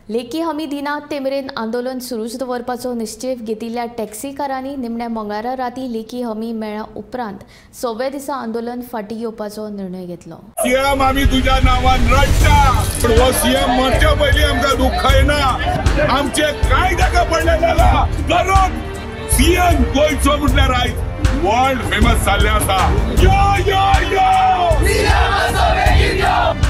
लेखी हमी दिनात ते मेरेन आंदोलन सुरूच दवरपाचो निश्चेव घेतिल्ल्या टॅक्सीकारांनी निमण्या मंगळारा राती लेखी हमी मेळ्ळ्या उपरांत 6व्या दिसा आंदोलन फाटीं घेवपाचो निर्णय घेतलो। सीएम आमी तुझ्या नावान रडटा, पण हो सीएम मरच्या पयलीं आमकां दुख्ख येना। आमचे काय ताका पडलें जाला कारण सीएम गोंयचो म्हटल्यार आयज वर्ल्ड फेमस जाल्लें आसा। यो यो यो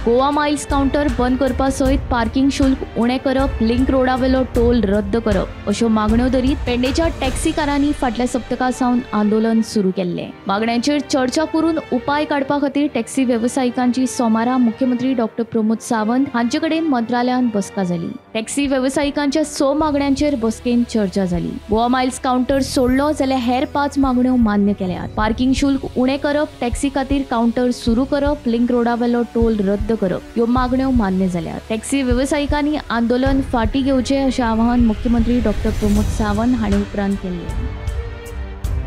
गोवा मायल्स काउंटर बंद करपा सयत पार्किंग शुल्क उणें करप, लिंक रोडावेलो टोल रद्द करप अश्यो मागण्यो धरीत पेडणेच्या टॅक्सीकारांनी फाटल्या सप्तका सावन आंदोलन सुरू केल्लें। मागण्यांचेर चर्चा करून उपाय काडपा खातीर टॅक्सी वेवसायिकांची सोमारा मुख्यमंत्री डॉक्टर प्रमोद सावंत हांचे कडेन मंत्रालयांत बसका जाली। टॅक्सी वेवसायिकांच्या 6 मागण्यांचेर बसकेंत चर्चा जाली। गोवा मायल्स काउंटर सोडलो जाल्यार हेर 5 मागण्यो मान्य केल्यात। पार्किंग शुल्क उणें करप, टॅक्सी खातीर काउंटर सुरू करप, लिंक रोडावेलो टोल रद्द करप ह्यो मागण्यो मान्य जाल्यात। टॅक्सी वेवसायिकांनी आंदोलन फाटीं घेवचें अशें आवाहन मुख्यमंत्री डॉक्टर प्रमोद सावंत हांणी उपरांत केल्लें।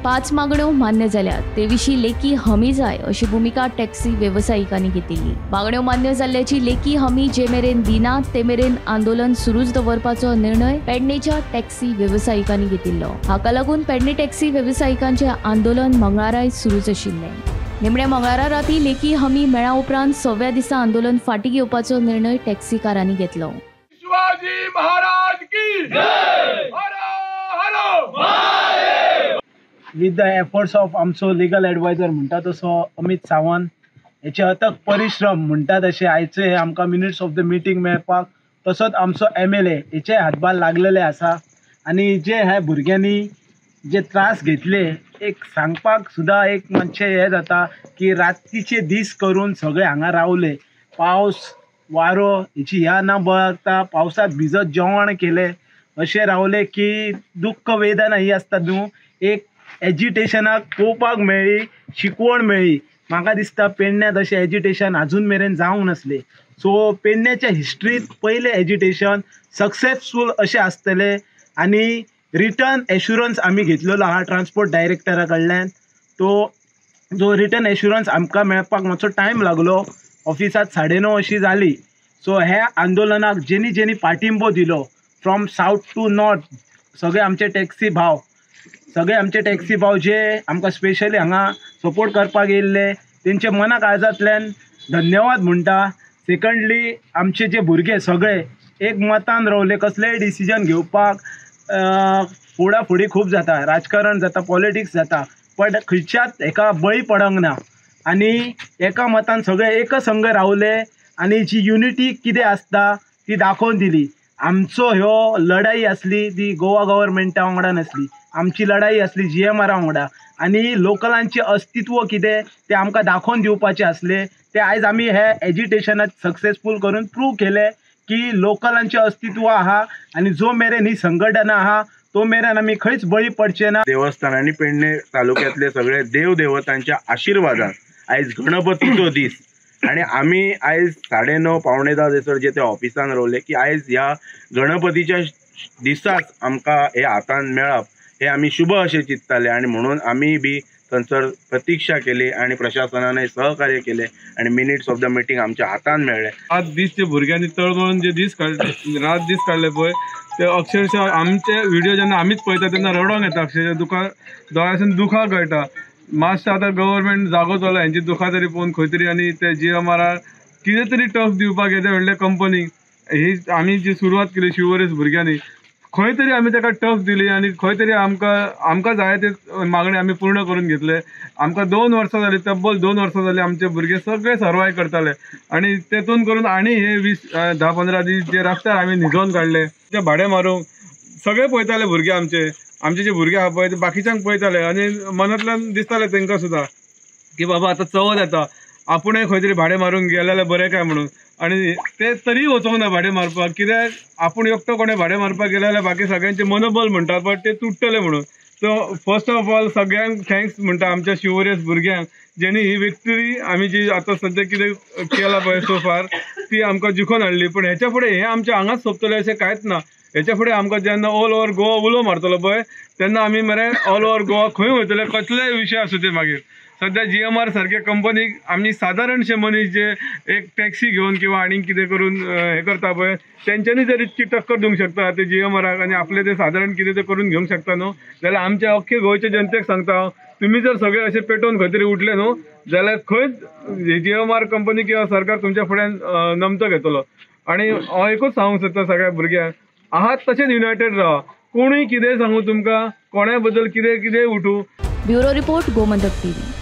5 मागण्यो मान्य जाल्यात, ते विशीं लेखी हमी जाय अशी भुमिका टॅक्सी वेवसायिकांनी घेतिल्ली। मागण्यो मान्य जाल्ल्याची लेखी हमी जे मेरेन दिनात ते मेरेन आंदोलन सुरूच दवरपाचो निर्णय पेडणेच्या टॅक्सी वेवसायिकांनी घेतिल्लो। हाका लागून पेडणे टॅक्सी वेवसायिकांचें आंदोलन मंगळाराय सुरूच आशिल्लें। निमण्या मंगळारा राती लेखी हमी मेळ्ळ्या उपरांत 6व्या दिसा आंदोलन फाटीं घेवपाचो निर्णय टॅक्सीकारांनी घेतलो। शिवाजी महाराज की जय, Har Har Mahadev. With the efforts of आमचो लिगल एडवायजर म्हणटा तसो अमित सावंत हेचे अथक परिश्रम म्हणटा तशें आयचे हे आमकां मिनिट्स ऑफ the meeting मेळपाक तसोच आमचो MLA हेचे हातभार लागलेले आसा। आनी जे ह्या भुरग्यांनी जे त्रास घेतले एक सांगपाक सुद्दां एक मातशें हें जाता की रातीचे दीस करून सगळे हांगा रावले, पावस वारो हेची ह्या ना बळगता पावसांत भिजत जेवण केलें अशें रावले की दुख्ख वेदना ही आसता न्हू, एक एजिटेशनाक पळोवपाक मेळ्ळी, शिकवण मेळ्ळी। म्हाका दिसता पेडण्यात अशें एजिटेशन आजून मेरेन जावंक नासलें। सो पेडण्याच्या हिस्ट्रींत पयलें एजिटेशन सक्सेसफूल अशें आसतलें आनी रिटर्न एश्युरन्स आमी घेतलेलो आहा ट्रान्सपोर्ट डायरेक्टरा कडल्यान। तो जो रिटर्न एश्युरन्स आमकां मेळपाक मातसो टायम लागलो, ऑफिसांत 9:30 अशी जाली। सो ह्या आंदोलनाक जेनी जेनी पाठिंबो दिलो फ्रॉम सावथ टू नॉर्थ, सगळे आमचे टॅक्सी भाव, सगळे आमचे टॅक्सी भाव जे आमकां स्पेशली हांगा सपोर्ट करपाक येयल्ले तेंचे मना काळजांतल्यान धन्यवाद म्हणटा। सेकंडली आमचे जे भुरगे सगळे एक मतान रावले, कसलेय डिसिजन घेवपाक फोडाफोडी खूब जाता, राजकारण जाता, पॉलिटिक्स जाता, बट खंयच्याच हेका बळी पडोंक ना आनी एका मतान सगळे एकसंघ रावले आनी जी युनिटी कितें आसता ती दाखोवन दिली। आमचो ह्यो लढाई आसली ती गोवा गव्हर्मेंटा वांगडा नासली, आमची लढाई आसली GMR वांगडा आनी लोकलांचें अस्तित्व कितें तें आमकां दाखोवन दिवपाचें आसलें। तें आयज आमी हे एजिटेशनाक सक्सेसफूल करून प्रूव केलें की लोकलांचें अस्तित्व आहा आनी जो मेरेन ही संघटना आहा तो मेरेन आमी खंयच बळी पडचे ना। देवस्थानांनी पेडणे तालुक्यांतले सगळे देव देवतांच्या आशिर्वादान आयज गणपतीचो दीस आनी आमी आयज 9:30 9:45 थंयसर जे त्या ऑफिसान रावले की आयज ह्या गणपतीच्या दिसाच आमकां हे हातान मेळप हे आमी शुभ अशें चिंतताले आनी म्हणून आमी बी थंयसर प्रतिक्षा केली आनी प्रशासनानय सहकार्य केलें आनी मिनिट्स ऑफ the meeting आमच्या हातान मेळ्ळे। रात दीस ते भुरग्यांनी तळमळून जे दीस काडले, रात दीस काडले पळय ते अक्षरशः आमचे व्हिडिओ जेन्ना आमीच पळयता तेन्ना रडोंक येता, अक्षरशः दुखां दोळ्यासून दुखां गळटा। मातशें आतां गव्हर्मेंट जागो जाला हेंची दुखां तरी पळोवन खंय तरी आनी ते GMR कितें तरी टफ दिवपाक येता व्हडले कंपनीक। ही आमी जी सुरवात केली शिवरेस भुरग्यांनी खंय तरी आमी ताका टफ दिली आनी खंय तरी आमकां आमकां जाय ते मागणी आमी पूर्ण करून घेतले। आमकां 2 वर्सां जाली, तब्बल 2 वर्सां जाली आमचे भुरगे सगळे सर्वाय करताले आनी तेतून करून आनी हे 20-10-15 दीस जे रस्त्यार आमी न्हिजोवन काडले, ते भाडें मारूंक सगळे पळयताले भुरगे आमचे, आमचे जे भुरगे आहा पळय ते बाकीच्यांक पळयताले आनी मनांतल्यान दिसताले तांकां सुद्दां की बाबा आतां चवथ येता, आपूणय खंय तरी भाडें मारूंक गेले जाल्यार बरें काय म्हणून। आनी ते तरी वचोंक ना भाडें मारपाक, कित्याक आपूण एकटो कोणें भाडें मारपाक गेले जाल्यार बाकी सगळ्यांचें मनोबल म्हणटा पण ते तुट्टले म्हणून। सो फर्स्ट ऑफ ऑल सगळ्यांक thanks म्हणटा आमच्या शिवरेस भुरग्यांक जेणी ही विक्टरी आमी जी आतां सद्या कितें केलां पळय सो फार ती आमकां जिखोवन हाडली। पूण हेच्या फुडें हें आमचें हांगाच सोंपतलें अशें कांयच ना। हेच्या फुडें आमकां जेन्ना ऑल ओवर गोवा उलो मारतलो पळय तेन्ना आमी मरे ऑल ओवर गोवा खंय वयतले, कसलेय विशय आसूं ते मागीर। सद्या GMR सारके कंपनीक आमी सादारणशे मनीस जे एक टॅक्सी घेवन किंवा आनीक कितें करून हें करता पळय तेंच्यांनी जर इतकी टक्कर दिवंक शकता ते GMRाक आनी आपले ते सादारण कितें ते करून घेवंक शकता न्हू, जाल्यार आमच्या अख्खे गोंयच्या जनतेक सांगता हांव, तुमी जर सगळे अशे पेटोवन खंय तरी उठले न्हू जाल्यार खंयच GMR company किंवा सरकार तुमच्या फुड्यान नमतो घेतलो. आनी हांव एकूच सांगूंक सोदता सगळ्या भुरग्यांक, आहात तशेंच युनायटेड रावा, कोणूय कितेंय सांगू तुमकां, कोणाय बद्दल कितें कितेंय उठूं. Bureau report, Gomantak TV.